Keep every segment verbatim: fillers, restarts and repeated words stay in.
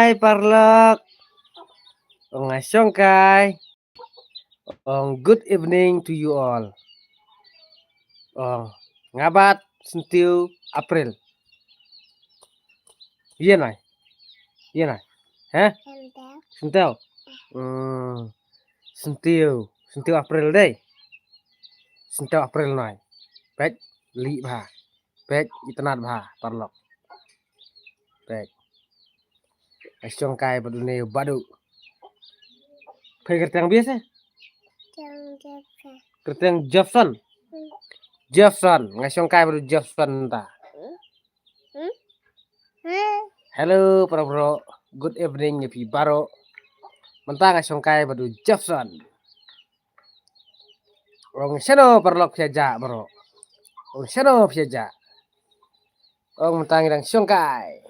Hai paralok. Ong nga shongkai. Ong good evening to you all. Ong nga bat syntiew April. Ïa nai. Ïa nai. Heh? Syntiew. Hmm. Syntiew. Syntiew April dei. Syntiew April nai. Peit. Lih bha. Peit, itynnad bha paralok. Peit. Nga shongkai bad une u Badu. Peit kyrteng bha se? Kyrteng Jeffson. Jeffson, nga shongkai bad u Jeffson ta. Hello para bro. Good evening ïa phi baroh. Mynta nga shongkai bad u Jeffson. Ong shano paralok phi ïa jah baroh. Ong shano phi ïa jah. Ong mynta ngi dang shongkai.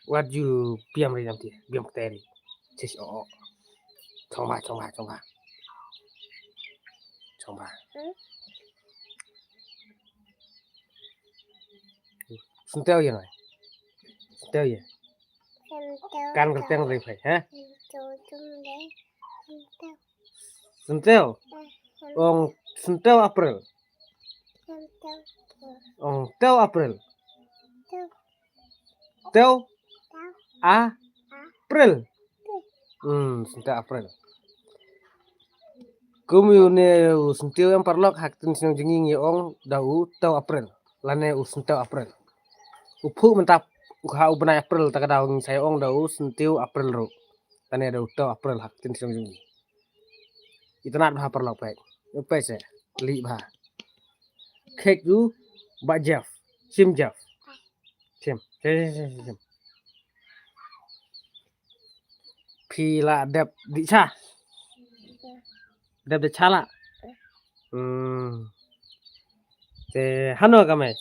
Wat ju biang ri nang ti, biang pteri. Sis o. Chong ba, chong ba, chong ba. Chong ba. Syntiew ïa nai. Syntiew ïa. Kan kyrteng ri phai, ha? Syntiew. Ong syntiew April. Ong tiew April. Tiew April. Hmm, syntiew April. Kum une u syntiew em paralok ha ktien shnong jong ngi ngi ong da u tiew April. Lane u syntiew April. U phuh mynta u ha u bnai April ta ka daw ngi sa ïa ong da u syntiew April ruh. Lane da u tiew April ha ktien shnong jong ngi. Itynnad bha paralok peit. U peit se. Lih bha. Khek u Bah Jeff. Shim Jeff. Shim. Shim, shim, shim, shim. Phi la dep dih cha. Dep dih cha la. Hmm. Te hano ka mei.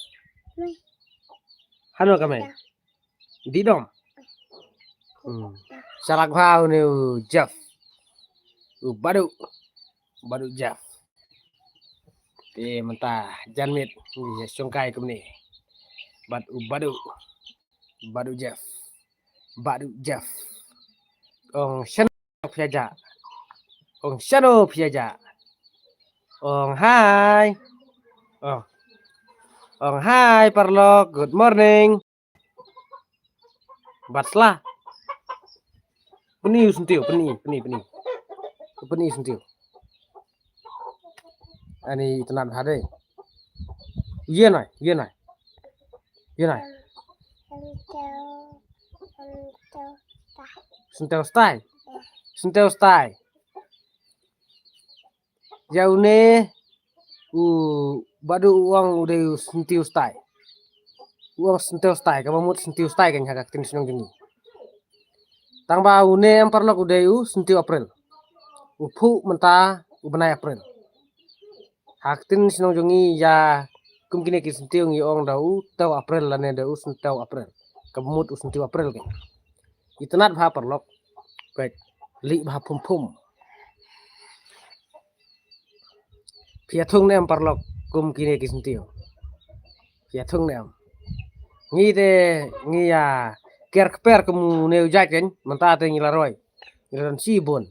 Hano ka mei. Dih dom. Hmm. Shalak bha une u Jeff. U Badu. Badu Jeff. Te mynta janmiet ngi ïa shongkai kumne. Bad u Badu. Badu Jeff. Badu Jeff. Ong shano phi ïa jah. Ong shano phi ïa jah. Ong hai. Ong. Ong hai paralok. Good morning. Bat sla. Pyni u syntiew, pyni, pyni, pyni. Pyni u syntiew. Ani itynnad bha dei. Ïa nai, ïa nai. Ïa nai. Syntiew stai. Syntiew stai. Ïa une u Badu u ong u dei u syntiew stai. U ong syntiew stai, kaba mut syntiew stai kan ha ka ktien shnong jong ngi. Tang ba une em paralok u dei u syntiew April. U phuh mynta u bnai April. Ha ktien shnong jong ngi ïa kum kine ki syntiew ngi ong da u tiew April lane da u syntiew April. Kaba mut u syntiew April kan. Itynnad bha paralok. Peit. Lih bha phum phum. Phi ïa thung ne em paralok kum kine ki syntiew. Phi ïa thung ne em. Ngi te ngi ïa ker kper kum une u jait kan mynta te ngi la roi. Ngi la don shibun.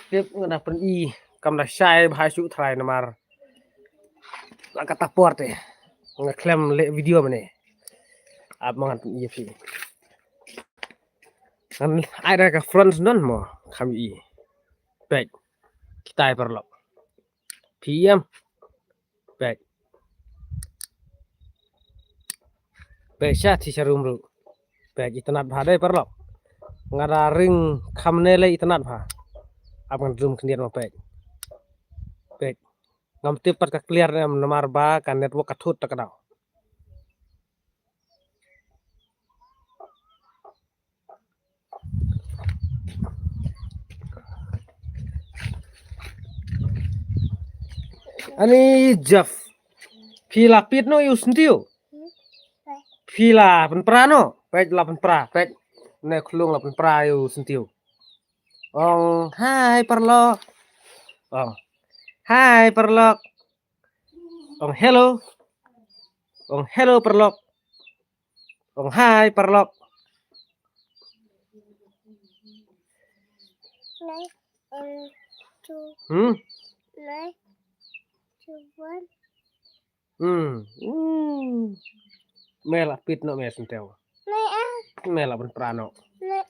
Tip nga da pyni kam da shai bha shu trai namar. La kata por te nga khlem leh video mane. Ap ma ngan pyni ïa phi. Ngan ai da ka front non mo kham i. Peit. Kitai paralok. Phi ïam. Peit. Peit sha thi sha rum ruh. Peit itynnad bha dei paralok. Nga da ring kham ne lei itynnad bha. Ap ngan zoom khyndiat ma peit. Peit. Ngam tip pat ka clear ne em namar ba ka network ka thut ta ka daw. Ani Jeff. Phi la pit no ïa u syntiew. Phi la pynpra no. Peit la pynpra. Peit. Ne khulung la pynpra ïa u syntiew. Ong hai paralok. Ong hai paralok. Ong hello. Ong hello paralok. Ong hai paralok. Nine and two. Hmm? Nine, two, one. Hmm. Hmm. Me la pit noh me Syntiew. Nine, ah. Me la pynpra noh. Nine,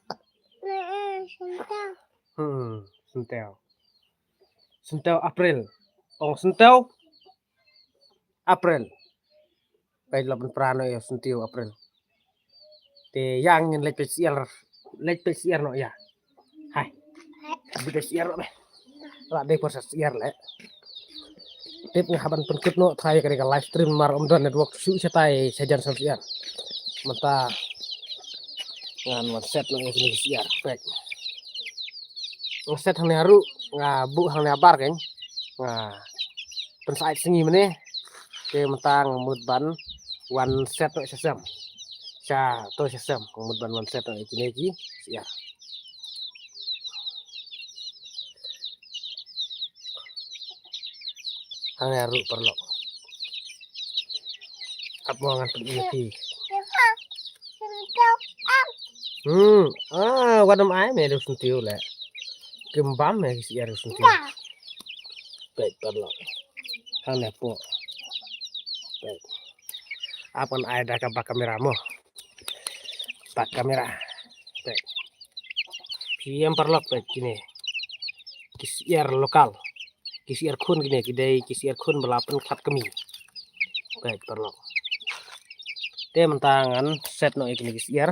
nine, ah, Syntiew. Hmm. Syntiew. Syntiew April. Ong Syntiew April. Peit la pynpra noh ïa Syntiew April. Te ïa ngin leit peit syiar, leit peit syiar noh ïa. Hai. Bit peit syiar noh me. La dei por sa syiar leh. Tip nga hap ban pynkut noh trai ka dei ka live stream namar ym don network shu shatai shajan sa syiar. Mynta ngan wan set noh ïa kine ki syiar. Peit. Nga set hangne haruh, nga buh hangne habar keiñ. Nga pynsaid sngi mynne. Te mynta nga mut ban wan set noh sha sem. Sha to sha sem nga mut ban wan set noh ïa kine ki syiar. Hangne haruh paralok. Ap mo ngan pyn-i ïa phi. Hmm, ah, wat ym ai me da u Syntiew leh. Kim bam me ki syiar u Syntiew. Peit paralok. Hangne hapoh. Peit. Ap ngan ai da ka back camera mo. Back camera. Peit. Phi ïohi paralok peit kine. Ki syiar local. Ki syiar khun kine ki dei ki syiar khun ba la pynkhlad kmie. Peit paralok. Te mynta ngan set noh ïa kine ki syiar.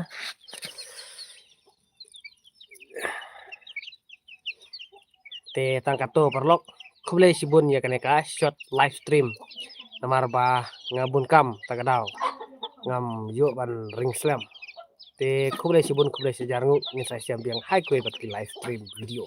Te tang katto paralok, khublei shibun ïa kane ka short live stream. Namar ba nga bun kam ta ka daw. Ngam ïoh ban ring slem. Te khublei shibun, khublei shihajar nguh, ngin sa ïashem biang ha kiwei pat ki live stream video.